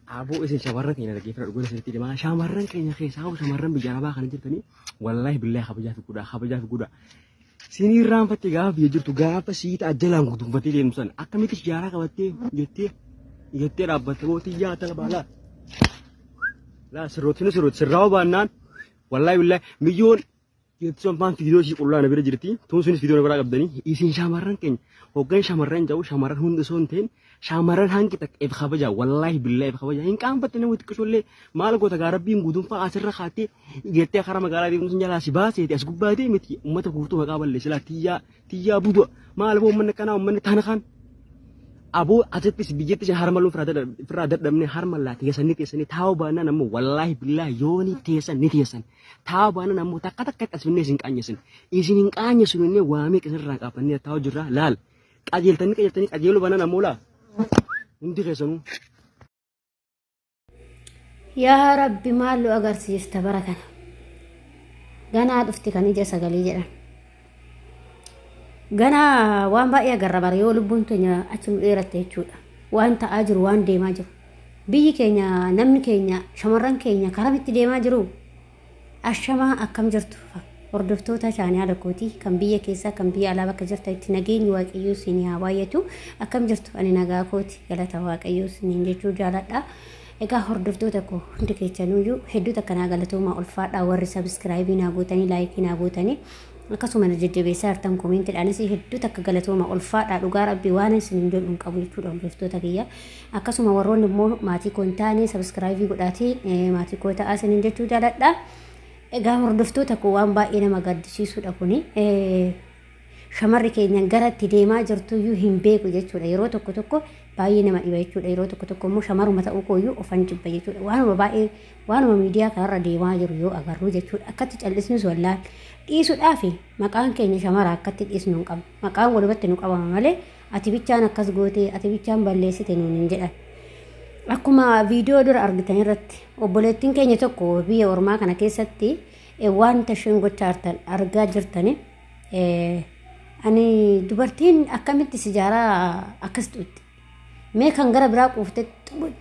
Aboo isin shamarran keenya dhaggeeffadha dhugaa isinitti himaa. Shamarran keenya keessaa hoo shamarran biyya arabaa kana jirtanii wallaahi billaahi kabajaa fi guddaa kabajaa fi guddaa. Sinii irraanfatte gaafa biyya jirtu gaafa siita ajjalaan guduunfattee deemtu sana akkamitti sijaaraa qabattee jettee jettee dhaabbatte mootii yaa tala baalaa. Laa sirrootinu sirrooti sirraa'uu baannaan wallaahi billaahi miyyoon jettu sun faan viidiyoo ishii qullaa na bira jirti. Tuun sunis viidiyoo na biraa qabdanii isin shamarran keenya hoggan shamarran jedhu shamarran hundi osoo hin ta'in shamarran hanqi takka if kabajaa wallaahi billaahi if kabajaa hin qaanfatte nama xiqqishollee maal goota gaa rabbiin guutumfaa asirra kaattee jettee karaa magaalaa deemtu sun jalaa si baaseeti as gubbaa deemiti uummata guutuu maqaa balleessi laa tiyyaa tiyyaa buda maal boo uummanni akkanaa uummanni tana kan aboo asittis biyyattis harma luu firraa dadhabne harma laa teessanii teessanii taa'uu baannaan ammoo wallaahi billaahi yoo ni teessan ni teessan taa'uu baannaan ammoo takka takka as finnee isin qaanyesin isin hin qaanyesin innee waamee qisirraa qaafannee taa'uu jirra laal qajeeltanii qajeeltanii qajeeluu baannaan ammoo laa hundi keessanuu. Yaa Rabbi maal nu agarsiista bara kana. Ganaa dhufti kan ija sagalee jedhan. Ganaa waan baay'ee agarra bara yoo lubbuun teenya achi nu dheeratte jechuudha. Waan ta'aa jiru waan deemaa jiru. Biyyi keenya namni keenya shamarran keenya karamitti deemaa jiru. Ashamaa akkam jirtu hordoftoota chaanaala kootii kan biyya keessaa kan biyya alaa bakka jirtanitti nageenyi waaqayyoo isin haa baay'atu. Akkam jirtu ani nagaa kooti galata waaqayyoo isiniin jechuu jaaladha. Egaa hordoftoota koo hundi keessanuyyuu hedduu takka naa galatoomaa ulfaadhaa warri sabiskiraayibii naa gootanii laayikii naa gootanii akkasuma na jajjabeessaa jirtan komeentiidhaanis hedduu takka galatooma ulfaadhaa dhugaa rabbii waan isin hin jedhu hin qabu jechuudha hordoftoota kiyya. Akkasuma warroonni immoo maatii koo hin taane sabiskiraayibii godhaatii maatii koo ta'aa isiniin jechuu jaaladha. Egaa hordoftoota koo waan baay'ee nama gaddisiisudha kuni. Shamarri keenya gara itti deemaa jirtuyyuu hin beeku jechuudha. Yeroo tokko tokko baay'ee nama dhiba jechuudha. Yeroo tokko tokko immoo shamaruma ta'uu kooyyuu ofan jibba jechuudha. Waanuma baay'ee waanuma miidiyaa kanarra deemaa jiru yoo agarru jechuudha. Akkatti callisnus wallaal dhiisuudhaaf maqaan keenya shamara akkatti dhiisnu hin qabnu. Maqaan walumatti nu qabama malee ati bichaan akkas gootee ati bichaan balleessite nuun hin jedhan. Akkuma viidiyoo dura argitan irratti obboleettiin keenya tokko biyya ormaa kana keessatti wanta isheen gochaa jirtan argaa jirtani. Ani dubartiin akkamitti sijaaraa akkas xuuxxi? Mee kan gara biraa quufte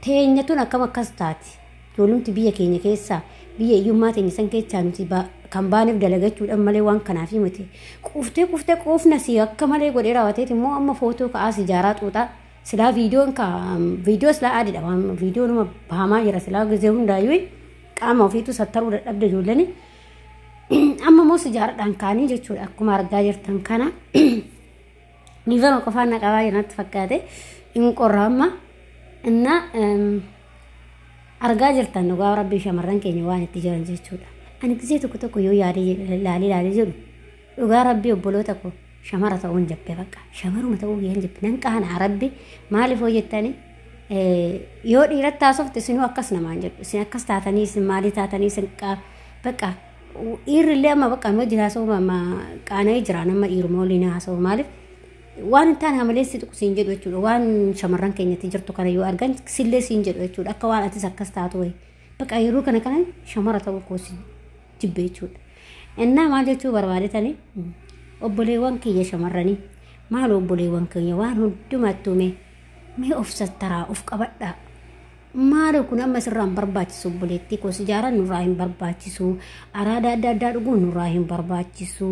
teenya tun akkam akkas taati? Ijoollumti biyya keenya keessaa biyya hiyyummaa teenya san keessaa nuti kan baaneef dalagachuudhaan malee waan kanaaf miti. Quuftee quuftee quufna si akka malee godhee raawwateet immoo amma footoo ka'aa sijaaraa xuuxaa silaa viidiyoon ka viidiyoo silaa adiidha waan viidiyoo nama bahamaa jira silaa gizee hundaayyuu qaama ofiitu sattaruu dadhabde ijoolleni. Amma immoo sijaaradhaan kaanii jechuudha akkuma argaa jirtan kana dhiifama qofaan na qabaa jiranatti fakkaate hin qorra amma inna argaa jirtan dhugaa rabbii shamarran keenya waan itti jiran jechuudha. Ani gisee tokko tokko yoo yaadee laalee laalee jedhu dhugaa rabbii obboloota koo shamara ta'uun jabbe bakka shamaruma ta'uu kiyyaan jabbe nan qaana rabbi maaliif hoo jettanii yoo dhiiratti haasofte isinuu akkas namaan jedhu isin akkas taatanii isin maalii taatanii isin bakka dhiirrillee amma bakka amma hojii haasa'u amma qaana'ee jira nama dhiiruma waliin haasa'u maaliif waan hin taane hamalee si tuqu siin jedhu jechuudha waan shamarran keenyatti jirtu kana yoo argan sillee siin jedhu jechuudha akka waan atis akkas taatu wayi bakka yeroo kana kana shamara ta'uu koo si jibbe jechuudha. Innaa maal jechuu barbaadetanii obboleewwan kiyya shamarranii maal obboleewwan keenya waan hundumattuu mee mee of sattaraa of qabadhaa. Maalo kun amma sirraa hin barbaachisu obboleettii koo sijaaraan nurraa hin barbaachisu araada adda addaa dhuguun nurraa hin barbaachisu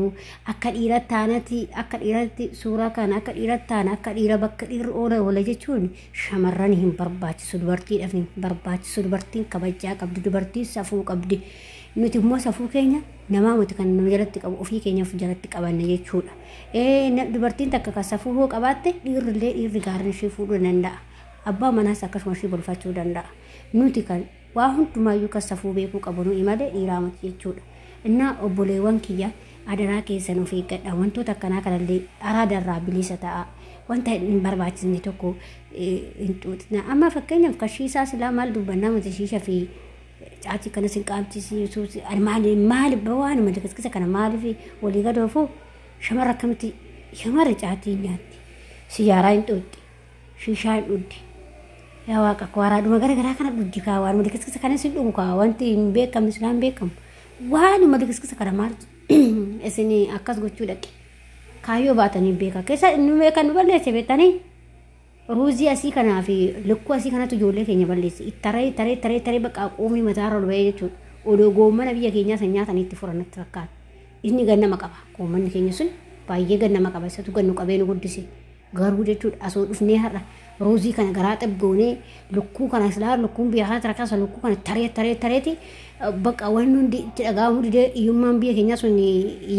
akka dhiira taanati akka dhiiratti suuraa kana akka dhiira taana akka dhiira bakka dhiirri oola oola jechuun shamarran hin barbaachisu dubartiidhaaf hin barbaachisu dubartiin kabajaa qabdi dubartiin safuu qabdi nuti immoo safuu keenya namaa miti kan nu jalatti qabu ofii keenya of jalatti qabanna jechuudha. Dubartiin takka kan safuu hoo qabaatte dhiirrillee dhiirri gaariin ishee fuudhuu danda'a. Abbaa manaas akkasuma ishee bulfachuu danda'a. Nuti kan waa hundumaayyuu kan safuu beekuu qabu nuyi malee dhiiraa miti jechuudha. Innaa obboleewwan kiyya adaraa keessan of eeggadha. Wantoota akkanaa kanallee araadarraa bilisa ta'a. Wanta hin barbaachisne tokko hin xuuxina. Amma fakkeenyaaf kan shiisaa silaa maal dubbannaa miti shiisha fi caatii kanas hin qaamchisiisu. Maali maali waanuma likiskisa kana maaliif walii gadoofu shamarra akkamitti shamarri caatii nyaatti. Sijaaraa hin xuuxxi. Shiishaa hin dhugdi. Yaa waaqa koo araaduma gara garaa kana dhugdi kaa waanuma likiskisa kanas hin dhugu kaa wanti hin beekamne silaa hin beekamu. Waanuma likiskisa kana maaltu isin akkas gochuu dhaqe. Kaayyoo baatanii beeka. Keessa nu beekan nu balleesse beektanii. Ruuzii asii kanaa fi lukkuu asii kanatu ijoollee keenya balleesse. Taree taree taree taree bakka quufni mataarra ol bahee jechuudha. Odoo goommana biyya keenyaa san nyaatan itti furan natti fakkaata. Inni gannama qaba. Goommanni keenya sun baay'ee gannama qaba. Isatu gannu qabee nu guddise. Garuu jechuudha asoo dhufnee har'a ruuzii kana garaa xabgoonee lukkuu kana silaa lukkuun biyya kanatti rakkaasa lukkuu kana taree taree tareeti bakka wanni hundi itti dhaga'amuu didee hiyyummaan biyya keenyaa sun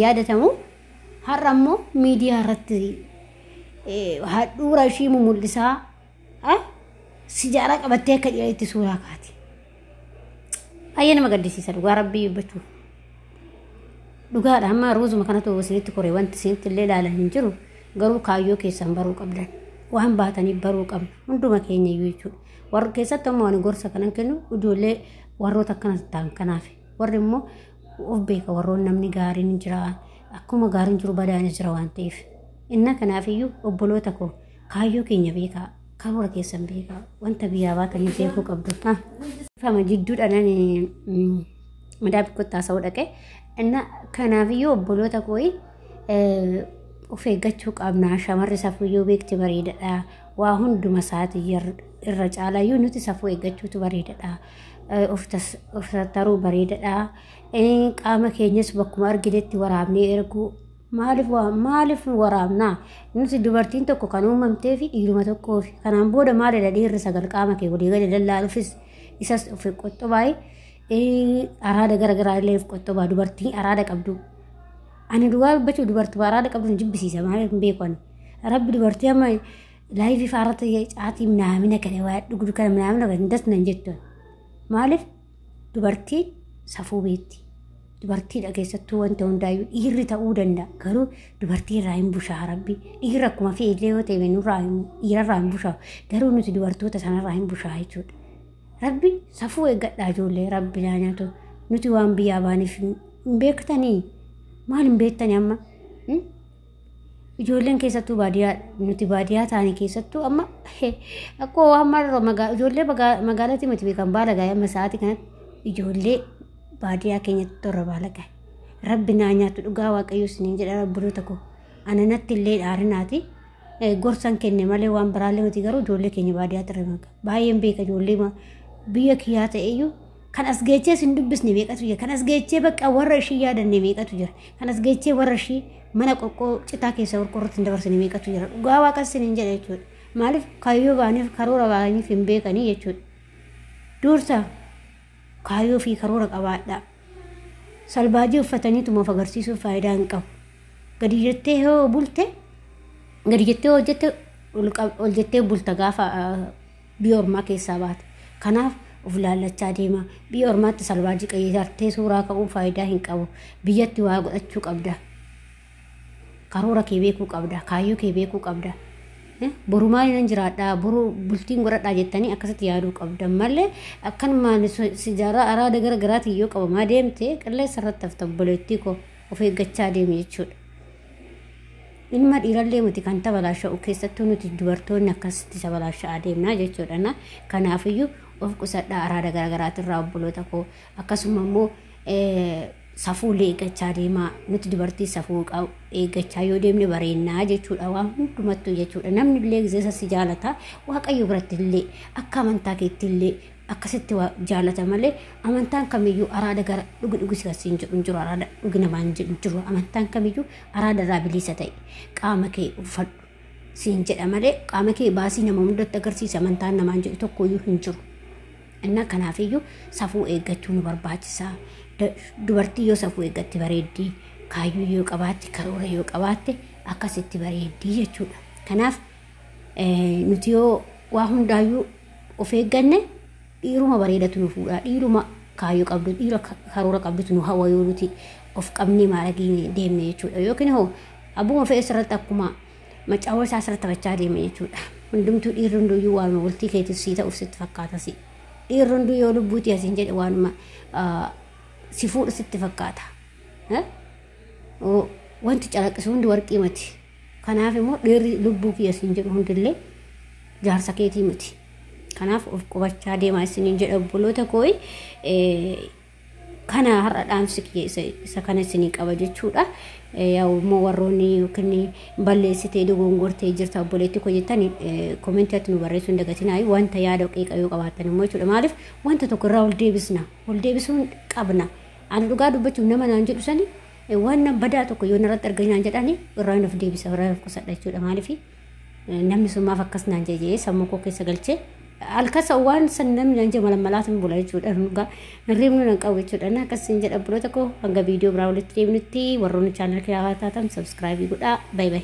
yaadatamu. Har'a immoo miidiyaa irratti hadhuura ishii mumul'isaa sijaaraa qabattee akka dhiira itti suuraa kaati. Baay'ee nama gaddisiisa dhugaa rabbii dubbachuuf. Dhugaadha amma ruuzuma kanatu isinitti koree wanti isinitti illee ilaalan hin jiru garuu kaayyoo keessan baruu qabdan waan baataniif baruu qabna hunduma keenya iyyuu jechuudha. Warra keessatti ammoo ani gorsa kanan kennu ijoollee warroota akkana ta'an kanaaf warri immoo of beeka warroon namni gaariin hin jira akkuma gaariin jiru badaanis jira waan ta'eef. Inna kanaafiyyuu obboloota koo kaayyoo keenya beekaa karoora keessan beekaa wanta biyyaa baatanii beekuu qabdu. Fama jidduudha nan madaa bikkootti haasa'uu dhaqe. Inna kanaafiyyuu obboloota koo of eeggachuu qabna. Shamarri safuu yoo beekte bareedaadha. Waa hunduma isaati irra caalaayyuu nuti safuu eeggachuutu bareedaadha. Of tattaruu bareedaadha. Qaama keenyas bakkuma arginetti waraabnee erguu maaliif maaliif waraabnaa? Nuti dubartiin tokko kan uumamtee fi dhiiruma tokkoofi. Kanaan booda maalidha dhiirri sagal qaama kee walii gadi lallaaluufis isas of qoxxobaa'e araada garaagaraa illee of qoxxobaa dubartiin araada qabdu. Ani dhugaa dubbachuu dubartii araada qabdu hin jibbisiisa maaliif hin beeku ani. Rabbi dubartii amma laayifii faarratti caatii minaamina kana waa dhugdu kana minaamina kana hin dasnan jettu. Maaliif dubartiin safuu beekti. Dubartiidha keessattuu wanta hundaayyuu dhiirri ta'uu danda'a. Garuu dubartii irraa hin bushaa rabbi. Dhiirri akkuma fe'illee yoo ta'e nurraa dhiirarraa hin bushaa. Garuu nuti dubartoota sanarraa hin bushaa jechuudha. Rabbi safuu eeggadhaa ijoollee rabbi naa nyaatu. Nuti waan biyyaa baaniif hin beektanii. Maal hin beektanii amma? Ijoolleen keessattuu baadiyyaa nuti baadiyyaa taane keessattuu amma akkoo waan maal ijoollee magaalatti miti beekan baala gaa'ee amma sa'aatii kanatti ijoollee baadiyyaa keenyatti torra baala gaa'e. Rabbi naa nyaatu dhugaa waaqayyo isiniin jedha rabboloota koo. Ana natti illee dhaarinaati. Gorsan kenne malee waan biraallee miti garuu ijoollee keenya baadiyyaa tirre baay'een beeka ijoollee biyya kiyyaa ta'eyyuu kan as geechee sin dubbisne meeqatu jira kan as geechee bakka warra ishii yaadanne meeqatu jira kan as geechee warra ishii mana qorqoo citaa keessa qorqoorrootti hin dabarsine meeqatu jira dhugaa waaqa isiniin jedha jechuudha maaliif kaayyoo baaniif karoora baaniif hin beekanii jechuudha dursa kaayyoo fi karoora qabaadha salbaajii uffataniituma of agarsiisuuf faayidaa hin qabu gadi jettee yoo bulte gadi jettee hojjette ol jettee bulta gaafa biyya ormaa keessaa baate kanaaf of laallachaa deema biyya ormaatti salbaajii qayyartee suuraa ka'uun faayidaa hin qabu biyyatti waa godhachuu qabda karoora kee beekuu qabda kaayyoo kee beekuu qabda boru maal nan jiraadhaa boru bultiin godhadhaa jettanii akkasitti yaaduu qabda malee akkanumaan sijaaraa araada gara garaatiin yoo qabamaa deemte qilleensa irratti hafta obboleettii koo of eeggachaa deemi jechuudha. Ilma dhiirallee miti kan tabalaasha'u keessattuu nuti dubartoonni akkasitti tabalaasha'aa deemnaa jechuudha. Kanaafiyyuu of qusadhaa araada garaagaraatirraa obboloota koo akkasuma immoo safuulee eeggachaa deemaa nuti dubartii safuu eeggachaa yoo deemne bareennaa jechuudha waan hundumattuu jechuudha namni illee gizeessa si jaalata waaqayyo biratti illee akka amantaa keetti illee akkasitti jaalata malee amantaan kamiyyuu araada gara dhugi dhugi si hin jedhu hin jiru araada dhugi namaa hin jedhu hin jiru amantaan kamiyyuu araada irraa bilisa ta'e qaama kee uffadhu siin jedha malee qaama kee baasii nama hundatti agarsiisa amantaan namaan jedhu tokkoyyuu hin jiru. Inna kanaafiyyuu safuu eeggachuu nu barbaachisa. Dubartii yoo safuu eeggatte bareeddii, kaayyoo yoo qabaatte, karoora yoo qabaatte akkasitti bareeddii jechuudha. Kanaaf nuti yoo waa hundaayyuu of eegganne dhiiruma bareedatu nu fuudha. Dhiiruma kaayyoo qabdu, dhiira karoora qabdutu nu hawa yoo nuti of qabnee maalagii deemne jechuudha. Yookiin hoo abbuma fe'e sirratti akkuma macaawwa isaa sirratti taphachaa deema jechuudha. Hundumtuu dhiirri hunduyyuu waanuma bultii keetiif sii ta'uuf sitti fakkaata si. Dhiirri hunduu yoo lubbuuti asiin jedhe waanuma si fuudhu sitti fakkaata. Wanti calaqqisu hundi warqii miti. Kanaaf immoo dhiirri lubbuu kiyya siin jedhu hundillee jaarsa keetii miti. Kanaaf of qubachaa deemaa isiniin jedha obboloota koo. Kana har'a dhaamsi kiyya isa kana isinii qaba jechuudha. Yaa'u immoo warroonni yookiin balleessitee dogongortee jirta obboleetti koo jettan koomentii atti nu barreessuu hin dagatinaa, wanta yaada qeeqa yoo qabaattan immoo jechuudha. Maaliif wanta tokko irraa ol deebisna, ol deebisuun qabna. Ani dhugaa dubbachuuf nama naan jedhu sani waan badaa tokko yoo narratti arganii naan jedhani irraa of deebisa, irraa of qusadha jechuudha. Maaliif namni sun maaf akkas naan jedhee sammuu koo keessa galchee halkasa waan san namni naan jedhu malammalaatiin bula jechuudha. Dhugaa hirribni nan qabu jechuudha. Na akkasiin jedha obboloota koo, hanga viidiyoo biraa walitti deebinutti warroonni channel kiyyaa taatan subscribe godhaa. Bye bye.